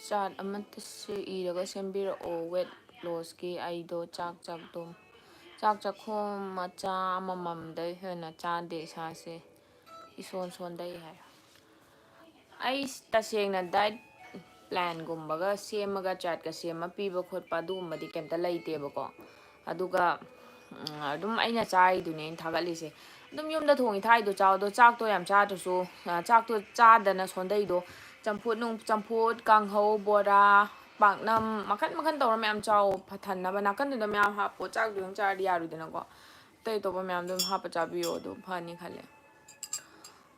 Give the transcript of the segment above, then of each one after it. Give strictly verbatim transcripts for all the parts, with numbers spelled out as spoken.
ꯆꯥꯠ ꯑꯃꯠꯇꯁꯨ ꯏꯔꯒ ꯁꯦꯝꯕꯤꯔꯛꯑꯣ꯫ ꯋꯦꯠ ꯂꯣꯁꯀꯤ ꯑꯩꯗꯣ ꯆꯥꯛ ꯆꯥꯛꯇꯣ ꯆꯥꯛ ꯆꯥꯛꯈꯣꯝ ꯃꯆꯥ ꯑꯃꯃꯝꯗꯩ ꯍꯦꯟꯅ ꯆꯥꯗꯦ ꯏꯁꯥꯁꯦ꯫ ꯏꯁꯣꯟ ꯁꯣꯟꯊꯩ ꯍꯥꯏ꯫ ꯑꯩ ꯇꯁꯦꯡꯅ ꯗꯥꯏꯠ ꯄ꯭ꯂꯥꯟꯒꯨꯝꯕꯒ ꯁꯦꯝꯃꯒ ꯆꯥꯠꯀ ꯁꯦꯝꯃ ꯄꯤꯕ ꯈꯣꯠꯄ ꯑꯗꯨꯒꯨꯝꯕꯗꯤ ꯀꯩꯝꯇ ꯂꯩꯇꯦꯕꯀꯣ꯫ ꯑꯗꯨꯒ ꯎꯝ, ꯑꯗꯨꯝ ꯑꯩꯅ ꯆꯥꯔꯤꯗꯨꯅꯦ ꯑꯩꯅ ꯊꯥꯒꯠꯂꯤꯁꯦ꯫ ꯑꯗꯨꯝ ꯌꯨꯝꯗ ꯊꯣꯡꯉꯤ ꯊꯥꯏꯗꯣ ꯆꯥꯎꯗꯣ ꯆꯥꯛꯇꯣ ꯌꯥꯝ ꯆꯥꯗ꯭ꯔꯁꯨ꯫ ꯑ, ꯆꯥꯛꯇꯣ ꯆꯥꯗꯅ ꯁꯣꯟꯊꯩꯗꯣ꯫ ꯆꯝꯐꯨꯠ ꯅꯨꯡ ꯆꯝꯐꯨꯠ ꯀꯥꯡꯍꯧ ꯕꯣꯔꯥ ꯄꯥꯛꯅꯝ ꯃꯈꯟ ꯃꯈꯟ ꯇꯧꯔ ꯃꯌꯥꯝ ꯆꯥꯎ꯫ ꯐ- ꯊꯟꯅꯕ ꯅꯥꯀꯟꯗꯨꯗ ꯃꯌꯥꯝ ꯍꯥꯞꯄꯣ꯫ ꯆꯥꯛꯇꯨꯗꯪ ꯆꯥꯔꯗꯤ ꯌꯥꯔꯣꯏꯗꯅꯀꯣ꯫ ꯑꯇꯩ ꯑꯇꯣꯞꯄ ꯃꯌꯥꯝꯗꯣ ꯑꯗꯨꯝ ꯍꯥꯞꯄ ꯆꯥꯕꯤꯌꯣ꯫ ꯑꯗꯨ ꯐꯅꯤ ꯈꯜꯂꯦ꯫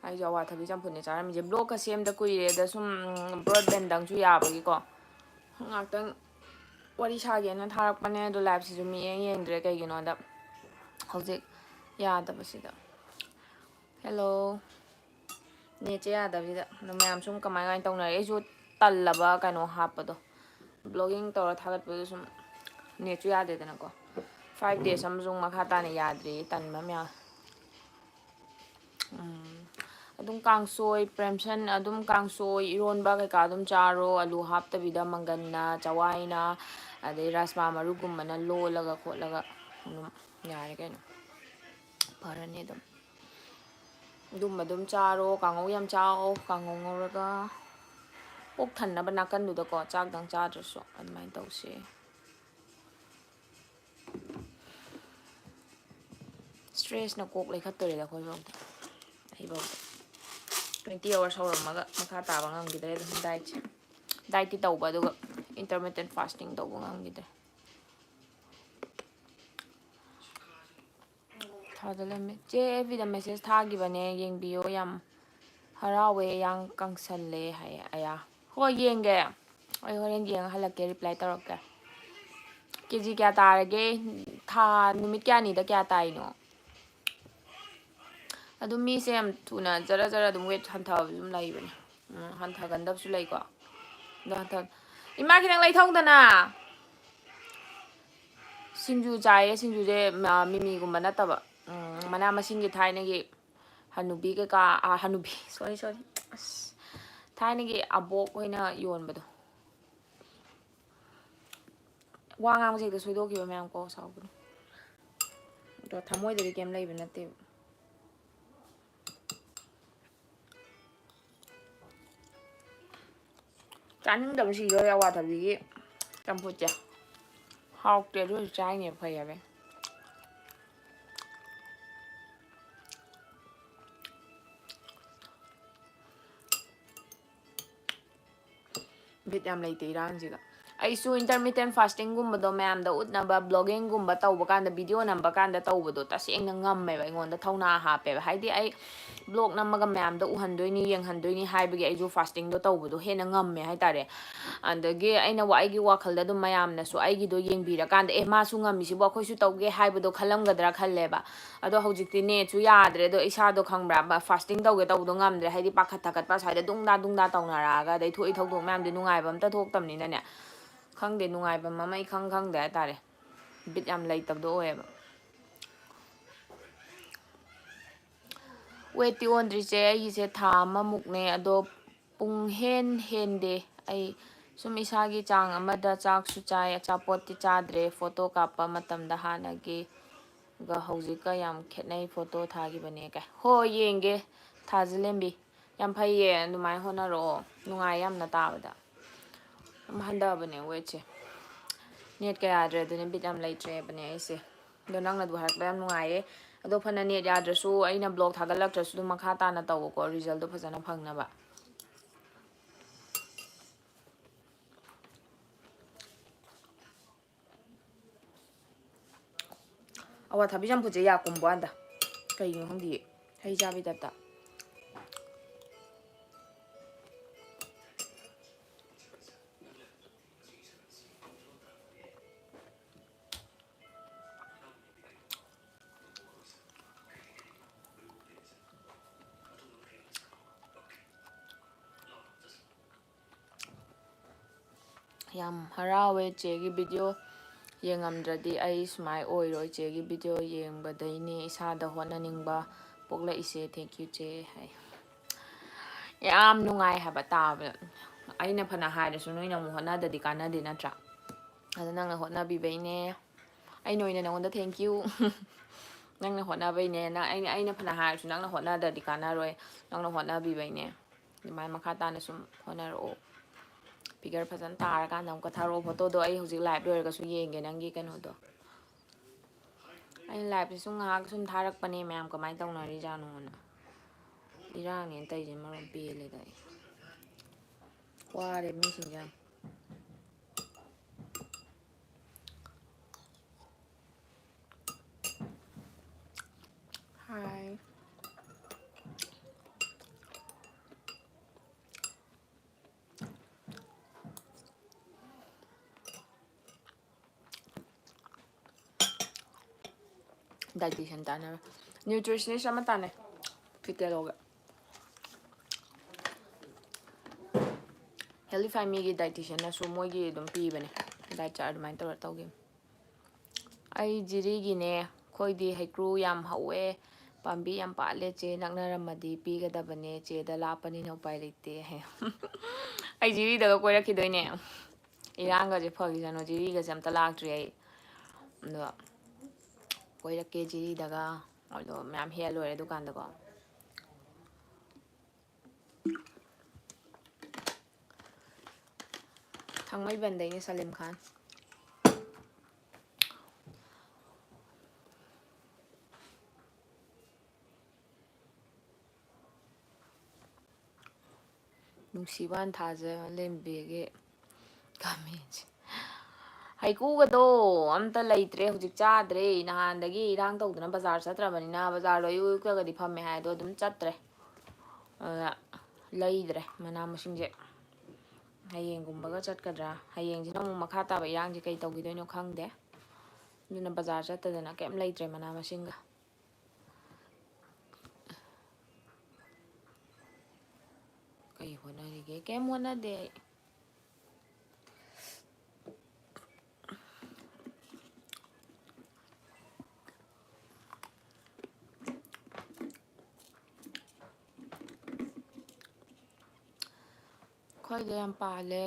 ꯑꯩꯁꯨ ꯑꯋꯥꯊꯕꯤ ꯆꯝꯐꯨꯠꯅꯦ ꯆꯥꯔꯝꯃꯤꯁꯦ꯫ ꯕ꯭ꯂꯣꯛꯀ ꯁꯦꯝꯗ ꯀꯨꯏꯔꯦ꯫ ꯑꯗ ꯁꯨꯝ ꯕ꯭ꯔꯣꯗꯕꯦꯟꯗꯪꯁꯨ ꯌꯥꯕꯒꯤꯀꯣ ꯉꯥꯛꯇꯪ ꯋꯥꯔꯤ ꯁꯥꯒꯦꯅ ꯊꯥꯔꯛꯄꯅꯦ꯫ ꯑꯗꯣ ꯂꯥꯏꯞꯁꯤꯁꯨ ꯃꯤ ꯌꯦꯡ ꯌꯦꯡꯗ꯭ꯔꯦ꯫ ꯀꯩꯒꯤꯅꯣꯗ ꯍꯧꯖꯤꯛ ꯌꯥꯗꯕꯁꯤꯗ꯫ ꯍꯦꯜꯂꯣ꯫ ꯅꯦꯠꯁꯦ ꯌꯥꯗꯕꯁꯤꯗ꯫ ꯑꯗꯣ ꯃꯌꯥꯝ ꯁꯨꯝ ꯀꯃꯥꯏ ꯀꯃꯥꯏꯅ ꯇꯧꯅꯔꯤ? ꯑꯩꯁꯨ ꯇꯜꯂꯕ ꯀꯩꯅꯣ ꯍꯥꯞꯄꯗꯣ꯫ ꯕ꯭ꯂꯣꯒꯤꯡ ꯇꯧꯔ ꯊꯥꯒꯠꯄꯗꯣ ꯁꯨꯝ ꯅꯦꯠꯁꯨ ꯌꯥꯗꯦꯗꯅꯀꯣ꯫ ꯐꯥꯏꯚ ꯗꯦꯖ ꯑꯃꯁꯨ ꯃꯈꯥ ꯇꯥꯅ ꯌꯥꯗ꯭ꯔꯤ꯫ ꯇꯟꯕ ꯃꯌꯥꯝ꯫ ꯎꯝ꯫ ꯑꯗꯨꯝ ꯀꯥꯡꯁꯣꯏ ꯄ꯭ꯔꯦꯝꯁꯟ ꯑꯗꯨꯝ ꯀꯥꯡꯁꯣꯏ ꯏꯔꯣꯟꯕ ꯀꯩꯀꯥ ꯑꯗꯨꯝ ꯆꯥꯔꯣ꯫ ꯑꯂꯨ ꯍꯥꯞꯇꯕꯤꯗ ꯃꯪꯒꯟꯅ ꯆꯋꯥꯏꯅ ꯑꯗꯩ ꯔꯥꯖꯃꯥ ꯃꯔꯨꯒꯨꯝꯕꯅ ꯂꯣꯜꯂꯒ ꯈꯣꯠꯂꯒ ꯑꯗꯨꯝ ꯌꯥꯔꯦ ꯀꯩꯅꯣ꯫ ꯐꯔꯅꯤ ꯑꯗꯨꯝ꯫ ꯑꯗꯨꯝꯕ ꯑꯗꯨꯝ ꯆꯥꯔꯣ꯫ ꯀꯥꯡꯉꯧ ꯌꯥꯝ ꯆꯥꯎ꯫ ꯀꯥꯡꯉꯧ ꯉꯧꯔꯒ ꯄꯨꯛ ꯊꯟꯅꯕ ꯅꯥꯀꯟꯗꯨꯗꯀꯣ ꯆꯥꯛꯇꯪ ꯆꯥꯗ꯭ꯔꯁꯨ ꯑꯗꯨꯃꯥꯏꯅ ꯇꯧꯁꯦ꯫ ꯏꯁꯇ꯭ꯔꯦꯁꯅ ꯀꯣꯛ ꯂꯩꯈꯠꯇꯣꯔꯦꯗ ꯑꯩꯈꯣꯏꯐꯧꯗ꯫ ꯑꯩꯐꯧꯗ ꯇ꯭ꯋꯦꯟꯇꯤ ꯑꯋꯥꯔꯁ ꯍꯧꯔꯝꯃꯒ ꯃꯈꯥ ꯇꯥꯕ ꯉꯝꯈꯤꯗ꯭ꯔꯦ ꯑꯗꯨꯝ ꯗꯥꯏꯠꯁꯦ꯫ ꯗꯥꯏꯠꯇꯤ ꯇꯧꯕ ꯑꯗꯨꯒ ꯏꯟꯇꯔꯃꯤꯇꯦꯟ ꯐꯥꯁꯇꯤꯡ ꯇꯧꯕ ꯉꯝꯈꯤꯗ꯭ꯔꯦ꯫ ꯊꯥꯗ ꯂꯩꯔꯝꯃꯦ꯫ ꯆꯦ ꯑꯦꯐ ꯕꯤꯗ ꯃꯦꯁꯦꯖ ꯊꯥꯈꯤꯕꯅꯦ, ꯌꯦꯡꯕꯤꯌꯣ꯫ ꯌꯥꯝ ꯍꯔꯥꯎꯋꯦ, ꯌꯥꯝ ꯀꯪꯁꯜꯂꯦ ꯍꯥꯏꯌꯦ꯫ ꯑꯌꯥ, ꯍꯣꯏ ꯌꯦꯡꯒꯦ꯫ ꯑꯩ ꯍꯣꯔꯦꯟ ꯌꯦꯡꯉ ꯍꯜꯂꯛꯀꯦ, ꯔꯤꯄ꯭ꯂꯥꯏ ꯇꯧꯔꯛꯀꯦ꯫ ꯀꯦ ꯖꯤ ꯀꯌꯥ ꯇꯥꯔꯒꯦ? ꯊꯥ ꯅꯨꯃꯤꯠ ꯀꯌꯥꯅꯤꯗ ꯀꯌꯥ ꯇꯥꯏꯅꯣ? ꯑꯗꯨꯝ ꯃꯤꯁꯦ ꯌꯥꯝ ꯊꯨꯅ ꯖꯔ ꯖꯔ ꯑꯗꯨꯝ ꯋꯦꯠ ꯍꯟꯊꯕꯁꯨ ꯑꯗꯨꯝ ꯂꯩꯕꯅꯦ꯫ ꯎꯝ, ꯍꯟꯊꯒꯟꯗꯕꯁꯨ ꯂꯩꯀꯣ꯫ ꯑꯗꯣ ꯍꯟꯊ-, ꯏꯃꯥ ꯈꯤꯇꯪ ꯂꯩꯊꯧꯗꯅ꯫ ꯁꯤꯡꯖꯨ ꯆꯥꯏꯌꯦ꯫ ꯁꯤꯡꯖꯨꯁꯦ, ꯃ-, ꯃꯤꯃꯤꯒꯨꯝꯕ ꯅꯠꯇꯕ꯫ ꯎꯝ, ꯃꯅꯥ ꯃꯁꯤꯡꯒꯤ ꯊꯥꯏꯅꯒꯤ ꯍꯅꯨꯕꯤ ꯀꯩꯀꯥ, ꯑ, ꯍꯅꯨꯕꯤ, ꯁꯣꯔꯤ, ꯁꯣꯔꯤ꯫ ꯑꯁ, ꯊꯥꯏꯅꯒꯤ ꯑꯕꯣꯛ ꯍꯣꯏꯅ ꯌꯣꯟꯕꯗꯣ꯫ ꯋꯥ ꯉꯥꯡꯕꯁꯦ ꯍꯦꯛꯇ ꯁꯣꯏꯗꯣꯛꯈꯤꯕ ꯃꯌꯥꯝ ꯀꯣ, ꯁꯥꯎꯒꯅꯨ꯫ ꯑꯗꯣ ꯊꯃꯣꯏꯗꯗꯤ ꯀꯩꯝ ꯂꯩꯕ ꯅꯠꯇꯦꯕ꯫ ꯆꯥꯅꯤꯡꯗꯕ ꯁꯤꯗꯣꯔꯦ ꯑꯋꯥꯊꯕꯤꯒꯤ ꯆꯝꯐꯨꯠꯁꯦ꯫ ꯍꯥꯎꯇꯦ, ꯑꯗꯨ ꯑꯣꯏꯔꯁꯨ ꯆꯥꯏꯅꯦ, ꯐꯩ ꯍꯥꯏꯕꯩ꯫ ꯕꯤꯠ ꯌꯥꯝ ꯂꯩꯇꯦ ꯏꯔꯥꯡꯁꯤꯒ꯫ ꯑꯩꯁꯨ intermittent fasting ꯒꯨꯝꯕꯗꯣ ꯃꯌꯥꯝꯗ ꯎꯠꯅꯕ, vlogging ꯒꯨꯝꯕ ꯇꯧꯕ ꯀꯥꯟꯗ, video ꯅꯝꯕ ꯀꯥꯟꯗ ꯇꯧꯕꯗꯣ ꯇꯁꯦꯡꯅ ꯉꯝꯃꯦꯕ, ꯑꯩꯉꯣꯟꯗ ꯊꯧꯅꯥ ꯍꯥꯞꯄꯦꯕ꯫ ꯍꯥꯏꯗꯤ ꯑꯩ vlog ꯅꯝꯃꯒ ꯃꯌꯥꯝꯗ ꯎꯍꯟꯗꯣꯏꯅꯤ, ꯌꯦꯡꯍꯟꯗꯣꯏꯅꯤ ꯍꯥꯏꯕꯒꯤ ꯑꯩꯁꯨ fasting ꯗꯣ ꯇꯧꯕꯗꯣ ꯍꯦꯟꯅ ꯉꯝꯃꯦ ꯍꯥꯏꯇꯥꯔꯦ꯫ ꯑꯗꯒꯤ ꯑꯩꯅ ꯋꯥ-, ꯑꯩꯒꯤ ꯋꯥꯈꯜꯗ ꯑꯗꯨꯝ ꯃꯌꯥꯝꯅꯁꯨ ꯑꯩꯒꯤꯗꯣ ꯌꯦꯡꯕꯤꯔꯀꯥꯟꯗ, "ꯑꯦ, ꯃꯥꯁꯨ ꯉꯝꯃꯤꯁꯤꯕꯨ, ꯑꯩꯈꯣꯏꯁꯨ ꯇꯧꯒꯦ" ꯍꯥꯏꯕꯗꯣ ꯈꯜꯂꯝꯒꯗ꯭ꯔꯥ ꯈꯜꯂꯦꯕ꯫ ꯑꯗꯣ ꯍꯧꯖꯤꯛꯇꯤ ꯅꯦꯠꯁꯨ ꯌꯥꯗ꯭ꯔꯦ, ꯑꯗꯣ ꯏꯁꯥꯗꯣ ꯈꯪꯕ꯭ꯔꯥ, ꯕ-, fasting ꯇꯧꯒꯦ ꯇꯧꯕꯗꯣ ꯉꯝꯗ꯭ꯔꯦ, ꯍꯥꯏꯗꯤ ꯄꯥꯈꯠ ꯊꯀꯠꯄ ꯁ꯭ꯋꯥꯏꯗ ꯗꯨꯡꯗꯥ ꯗꯨꯡꯗꯥ ꯇꯧꯅꯔꯛꯑꯒ, ꯑꯗꯩ ꯊꯣꯛꯏ ꯊꯧꯗꯣꯛ ꯃꯌꯥꯝꯗꯤ ꯅꯨꯡꯉꯥꯏꯕ ꯑꯝꯇ ꯊꯣꯛꯇꯕꯅꯤꯅꯅꯦ, ꯈꯪꯗꯦ, ꯅꯨꯡꯉꯥꯏꯕꯝ ꯑꯃ ꯏꯈꯪ ꯈꯪꯗꯦ ꯍꯥꯏꯇꯥꯔꯦ꯫ ꯕꯤꯠ ꯌꯥꯝ ꯂꯩꯇꯕꯗꯣ ꯑꯣꯏꯌꯦꯕ꯫ ꯋꯦꯠꯇꯤ ꯑꯣꯟꯗ꯭ꯔꯤꯁꯦ ꯑꯩꯒꯤꯁꯦ ꯊꯥ ꯑꯃꯃꯨꯛꯅꯦ, ꯑꯗꯣ ꯄꯨꯡ ꯍꯦꯟ ꯍꯦꯟꯗꯦ꯫ ꯑꯩ ꯁꯨꯝ ꯏꯁꯥꯒꯤ ꯆꯥꯡ ꯑꯃꯗ ꯆꯥꯛꯁꯨ ꯆꯥꯏ, ꯑꯆꯥꯄꯣꯠꯇꯤ ꯆꯥꯗ꯭ꯔꯦ꯫ ꯐꯣꯇꯣ ꯀꯥꯞꯄ ꯃꯇꯝꯗ ꯍꯥꯟꯅꯒꯤꯒ ꯍꯧꯖꯤꯛꯀ ꯌꯥꯝ ꯈꯦꯠꯅꯩ, ꯐꯣꯇꯣ ꯊꯥꯈꯤꯕꯅꯦ ꯀꯥꯏ꯫ ꯍꯣꯏ, ꯌꯦꯡꯒꯦ, ꯊꯥꯖꯂꯦꯝꯕꯤ꯫ ꯌꯥꯝ ꯐꯩꯌꯦ, ꯑꯗꯨꯃꯥꯏꯅ ꯍꯣꯠꯅꯔꯛꯑꯣ꯫ ꯅꯨꯡꯉꯥꯏ ꯌꯥꯝꯅ ꯇꯥꯕꯗ꯫ ꯌꯥꯝ ꯍꯟꯊꯕꯅꯦ ꯋꯦꯠꯁꯦ꯫ ꯅꯦꯠꯀ ꯌꯥꯗ꯭ꯔꯦ, ꯑꯗꯨꯅꯦ ꯕꯤꯠ ꯌꯥꯝ ꯂꯩꯇ꯭ꯔꯦꯕꯅꯦ ꯑꯩꯁꯦ꯫ ꯑꯗꯣ ꯅꯪꯅ ꯑꯗꯨ ꯍꯥꯏꯔꯛꯄ ꯌꯥꯝ ꯅꯨꯡꯉꯥꯏꯌꯦ꯫ ꯑꯗꯣ ꯐꯅ ꯅꯦꯠ ꯌꯥꯗ꯭ꯔꯁꯨ, ꯑꯩꯅ ꯕ꯭ꯂꯣꯛ ꯊꯥꯒꯠꯂꯛꯇ꯭ꯔꯁꯨ ꯑꯗꯨꯝ ꯃꯈꯥ ꯇꯥꯅ ꯇꯧꯋꯣꯀꯣ, ꯔꯤꯖꯜꯗꯣ ꯐꯖꯅ ꯐꯪꯅꯕ꯫ ꯑꯋꯥꯊꯕꯤ ꯆꯝꯐꯨꯠꯁꯦ ꯌꯥ ꯀꯨꯝꯕ ꯋꯥꯅꯤꯗ꯫ ꯀꯩꯒꯤꯅꯣ ꯈꯪꯗꯤꯌꯦ꯫ ꯍꯩ ꯆꯥꯕꯩ ꯇꯥꯏꯞꯇ꯫ ꯌꯥꯝ ꯍꯔꯥꯎꯋꯦ ꯆꯦꯒꯤ video ꯌꯦꯡꯉꯝꯗ꯭ꯔꯗꯤ ꯑꯩ ꯁꯨꯃꯥꯏ ꯑꯣꯏꯔꯣꯏ꯫ ꯆꯦꯒꯤ video ꯌꯦꯡꯕꯗꯩꯅꯦ ꯏꯁꯥꯗ ꯍꯣꯠꯅꯅꯤꯡꯕ ꯄꯣꯛꯂꯛꯏꯁꯦ꯫ Thank you ꯆꯦ ꯍꯥꯏ꯫ ꯌꯥꯝ ꯅꯨꯡꯉꯥꯏ ꯍꯥꯏꯕ ꯇꯥꯕꯗ꯫ ꯑꯩꯅ ꯐꯅ ꯍꯥꯏꯔꯁꯨ ꯅꯣꯏꯅ ꯑꯃꯨꯛ ꯍꯣꯠꯅꯗꯗꯤ ꯀꯥꯟꯅꯗꯦ ꯅꯠꯇ꯭ꯔꯥ? ꯑꯗꯣ ꯅꯪꯅ ꯍꯣꯠꯅꯕꯤꯕꯩꯅꯦ꯫ ꯑꯩꯅ ꯑꯣꯏꯅ ꯅꯪꯉꯣꯟꯗ thank you꯫ ꯅꯪꯅ ꯍꯣꯠꯅꯕꯩꯅꯦ꯫ ꯅꯪ, ꯑꯩꯅ, ꯑꯩꯅ ꯐꯅ ꯍꯥꯏꯔꯁꯨ ꯅꯪꯅ ꯍꯣꯠꯅꯗ꯭ꯔꯗꯤ ꯀꯥꯟꯅꯔꯣꯏ꯫ ꯅꯪꯅ ꯍꯣꯠꯅꯕꯤꯕꯩꯅꯦ꯫ ꯑꯗꯨꯃꯥꯏꯅ ꯃꯈꯥ ꯇꯥꯅ ꯁꯨꯝ ꯍꯣꯠꯅꯔꯛꯑꯣ꯫ Figure ꯐꯖꯅ ꯇꯥꯔꯀꯥꯟꯗ ꯑꯃꯨꯛꯀ ꯊꯥꯔꯛꯑꯣ꯫ Photoꯗꯣ ꯑꯩ ꯍꯧꯖꯤꯛ live ꯂꯣꯏꯔꯒꯁꯨ ꯌꯦꯡꯒꯦ, ꯅꯪꯒꯤ ꯀꯩꯅꯣꯗꯣ꯫ ꯑꯩꯅ liveꯁꯦ ꯁꯨꯝ ꯉꯥꯏꯍꯥꯛ ꯁꯨꯝ ꯊꯥꯔꯛꯄꯅꯦ, ꯃꯌꯥꯝ ꯀꯃꯥꯏꯅ ꯇꯧꯅꯔꯤꯖꯥꯠꯅꯣꯅ꯫ ꯏꯔꯥꯡꯅꯦꯅ ꯇꯧꯔꯤꯁꯦ ꯃꯔꯣꯟ ꯄꯦꯜꯂꯦꯗ ꯑꯩ꯫ ꯋꯥꯔꯦ ꯃꯤꯁꯤꯡꯁꯦ ꯌꯥꯝ꯫ Hi꯫ Dietitian ꯇꯥꯟꯅꯕ꯫ Nutritionist ꯑꯃ ꯇꯥꯟꯅꯩ꯫ Physiologist꯫ Healthify Meꯒꯤ dietitianꯅꯁꯨ ꯃꯣꯏꯒꯤ ꯑꯗꯨꯝ ꯄꯤꯕꯅꯦ꯫ Diet chart ꯑꯗꯨꯃꯥꯏꯅ ꯇꯧꯔ ꯇꯧꯈꯤꯕꯅꯦ꯫ ꯑꯩ ꯖꯤꯔꯤꯒꯤꯅꯦ꯫ ꯑꯩꯈꯣꯏꯗꯤ ꯍꯩꯀ꯭ꯔꯨ ꯌꯥꯝ ꯍꯧꯋꯦ꯫ ꯄꯥꯝꯕꯤ ꯌꯥꯝ ꯄꯥꯜꯂꯦ꯫ ꯆꯦ ꯅꯛꯅꯔꯝꯃꯗꯤ ꯄꯤꯒꯗꯕꯅꯦ꯫ ꯆꯦꯗ ꯂꯥꯞꯄꯅꯤꯅ ꯎꯄꯥꯏ ꯂꯩꯇꯦ꯫ ꯑꯩ ꯖꯤꯔꯤꯗꯒ ꯀꯣꯏꯔꯛꯈꯤꯗꯣꯏꯅꯦ꯫ ꯏꯔꯥꯡꯒꯁꯦ ꯐꯈꯤꯁꯅꯨ, ꯖꯤꯔꯤꯒꯁꯦ ꯑꯝꯇ ꯂꯥꯛꯇ꯭ꯔꯤ ꯑꯩ꯫ ꯑꯗꯣ ꯀꯣꯏꯔꯛꯀꯦ ꯖꯤꯔꯤꯗꯒ꯫ ꯑꯗꯣ ꯃꯌꯥꯝ ꯍꯦꯛꯑ ꯂꯣꯏꯔꯦ ꯑꯗꯨꯀꯥꯟꯗꯀꯣ꯫ ꯊꯥꯡꯃꯩꯕꯟꯗꯩꯅꯦ ꯁꯂꯤꯝ ꯈꯥꯟ꯫ ꯅꯨꯡꯁꯤꯕꯥꯟ ꯊꯥꯖ ꯂꯦꯝꯕꯤꯒꯤ commentꯁꯦ꯫ ꯍꯩꯀꯨꯒꯗꯣ ꯑꯝꯇ ꯂꯩꯇ꯭ꯔꯦ ꯍꯧꯖꯤꯛ, ꯆꯥꯗ꯭ꯔꯦ꯫ ꯅꯍꯥꯟꯗꯒꯤ ꯏꯔꯥꯡ ꯇꯧꯗꯅ ꯕꯖꯥꯔ ꯆꯠꯇ꯭ꯔꯕꯅꯤꯅ, ꯕꯖꯥꯔꯗꯣ ꯑꯌꯨꯛ ꯑꯌꯨꯛꯇꯒꯗꯤ ꯐꯝꯃꯦ ꯍꯥꯏ, ꯑꯗꯣ ꯑꯗꯨꯝ ꯆꯠꯇ꯭ꯔꯦ꯫ ꯑꯗꯨꯅ ꯂꯩꯗ꯭ꯔꯦ ꯃꯅꯥ ꯃꯁꯤꯡꯁꯦ꯫ ꯍꯌꯦꯡꯒꯨꯝꯕꯒ ꯆꯠꯀꯗ꯭ꯔꯥ? ꯍꯌꯦꯡꯁꯤꯅ ꯑꯃꯨꯛ ꯃꯈꯥ ꯇꯥꯕ ꯏꯔꯥꯡꯁꯦ ꯀꯩ ꯇꯧꯈꯤꯗꯣꯏꯅꯣ ꯈꯪꯗꯦ꯫ ꯑꯗꯨꯅ ꯕꯖꯥꯔ ꯆꯠꯇꯗꯅ ꯀꯩꯝ ꯂꯩꯇ꯭ꯔꯦ ꯃꯅꯥ ꯃꯁꯤꯡꯒ꯫ ꯀꯩ ꯍꯣꯠꯅꯔꯤꯒꯦ? ꯀꯩꯝ ꯍꯣꯠꯅꯗꯦ ꯑꯩ꯫ ꯑꯩꯈꯣꯏꯗ ꯌꯥꯝ ꯄꯥꯜꯂꯦ꯫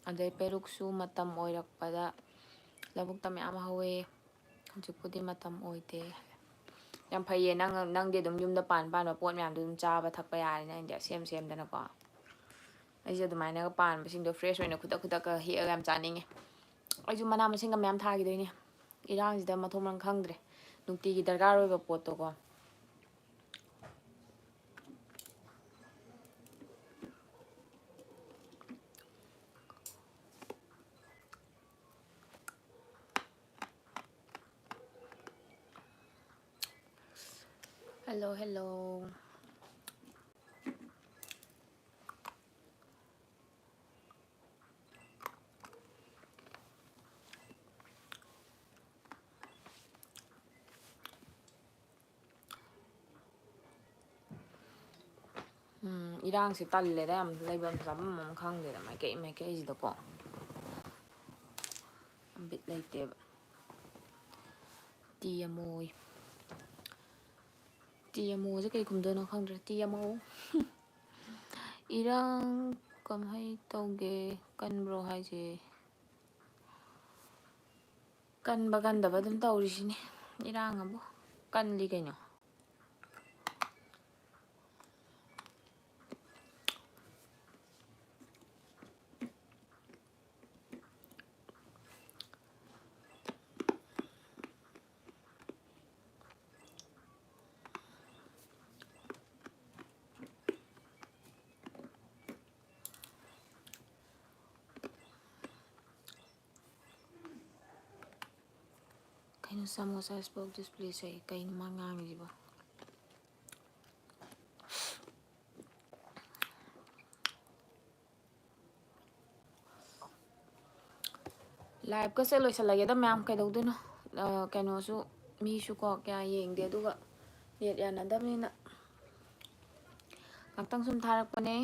ꯑꯗꯩ ꯄꯦꯔꯨꯛꯁꯨ ꯃꯇꯝ ꯑꯣꯏꯔꯛꯄꯗ ꯂꯧꯕꯨꯛꯇ ꯃꯌꯥꯝ ꯍꯧꯋꯦ꯫ ꯍꯧꯖꯤꯛꯄꯨꯗꯤ ꯃꯇꯝ ꯑꯣꯏꯗꯦ꯫ ꯌꯥꯝ ꯐꯩꯌꯦ, ꯅꯪ, ꯅꯪꯗꯤ ꯑꯗꯨꯝ ꯌꯨꯝꯗ ꯄꯥꯟ ꯄꯥꯟꯕ ꯄꯣꯠ ꯃꯌꯥꯝꯗꯣ ꯑꯗꯨꯝ ꯆꯥꯕ ꯊꯛꯄ ꯌꯥꯔꯦ, ꯅꯪꯗꯤ ꯑꯁꯦꯝ ꯁꯦꯝꯗꯅꯀꯣ꯫ ꯑꯩꯁꯦ ꯑꯗꯨꯃꯥꯏꯅꯒ ꯄꯥꯟꯕꯁꯤꯡꯗꯣ fresh ꯑꯣꯏꯅ ꯈꯨꯗꯛ ꯈꯨꯗꯛꯀ ꯍꯦꯛꯑꯒ ꯌꯥꯝ ꯆꯥꯅꯤꯡꯉꯦ꯫ ꯑꯩꯁꯨ ꯃꯅꯥ ꯃꯁꯤꯡꯒ ꯃꯌꯥꯝ ꯊꯥꯈꯤꯗꯣꯏꯅꯦ꯫ ꯏꯔꯥꯡꯁꯤꯗ ꯃꯊꯣꯡ ꯃꯔꯝ ꯈꯪꯗ꯭ꯔꯦ꯫ ꯅꯨꯡꯇꯤꯒꯤ ꯗꯔꯀꯥꯔ ꯑꯣꯏꯕ ꯄꯣꯠꯇꯣꯀꯣ꯫ Hello, hello. ꯎꯝ, ꯏꯔꯥꯡꯁꯦ ꯇꯜꯂꯦꯗ ꯌꯥꯝ, ꯂꯩꯐꯝ ꯆꯥꯐꯝ ꯑꯃ ꯈꯪꯗꯦꯗ ꯃꯥꯏꯀꯩ ꯃꯥꯏꯀꯩꯁꯤꯗꯀꯣ꯫ ꯕꯤꯠ ꯂꯩꯇꯦꯕ꯫ ꯇꯤ ꯑꯦꯝ ꯑꯣ ꯌꯦ꯫ ꯇꯤ ꯑꯦꯝ ꯑꯣꯁꯦ ꯀꯩ ꯈꯨꯝꯗꯣꯏꯅꯣ ꯈꯪꯗ꯭ꯔꯦ꯫ T M O. ꯏꯔꯥꯡ ꯀꯃꯥꯏ ꯇꯧꯒꯦ? ꯀꯟꯕ꯭ꯔꯣ ꯍꯥꯏꯁꯦ? ꯀꯟꯕ ꯀꯟꯗꯕ ꯑꯗꯨꯝ ꯇꯧꯔꯤꯁꯤꯅꯤ꯫ ꯏꯔꯥꯡ ꯑꯕꯨ ꯀꯜꯂꯤ ꯀꯩꯅꯣ꯫ ꯀꯩꯅꯣ ꯁꯃꯣꯁꯥ ꯁ꯭ꯄꯣꯛ ꯗꯤꯁꯄ꯭ꯂꯦ ꯁꯦ? ꯀꯩꯅꯣ ꯃꯥ ꯉꯥꯡꯉꯤꯁꯤꯕꯣ? Live ꯀꯁꯦ ꯂꯣꯏꯁꯤꯜꯂꯒꯦꯗ ꯃꯌꯥꯝ, ꯀꯩꯗꯧꯗꯣꯏꯅꯣ? ꯑ, ꯀꯩꯅꯣꯁꯨ, ꯃꯤꯁꯨ ꯀꯣ ꯀꯌꯥ ꯌꯦꯡꯗꯦ, ꯑꯗꯨꯒ net ꯌꯥꯅꯗꯕꯅꯤꯅ ꯉꯥꯛꯇꯪ ꯁꯨꯝ ꯊꯥꯔꯛꯄꯅꯦ꯫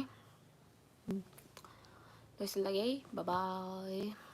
ꯎꯝ꯫ ꯂꯣꯏꯁꯤꯜꯂꯒꯦ꯫ Bye bye꯫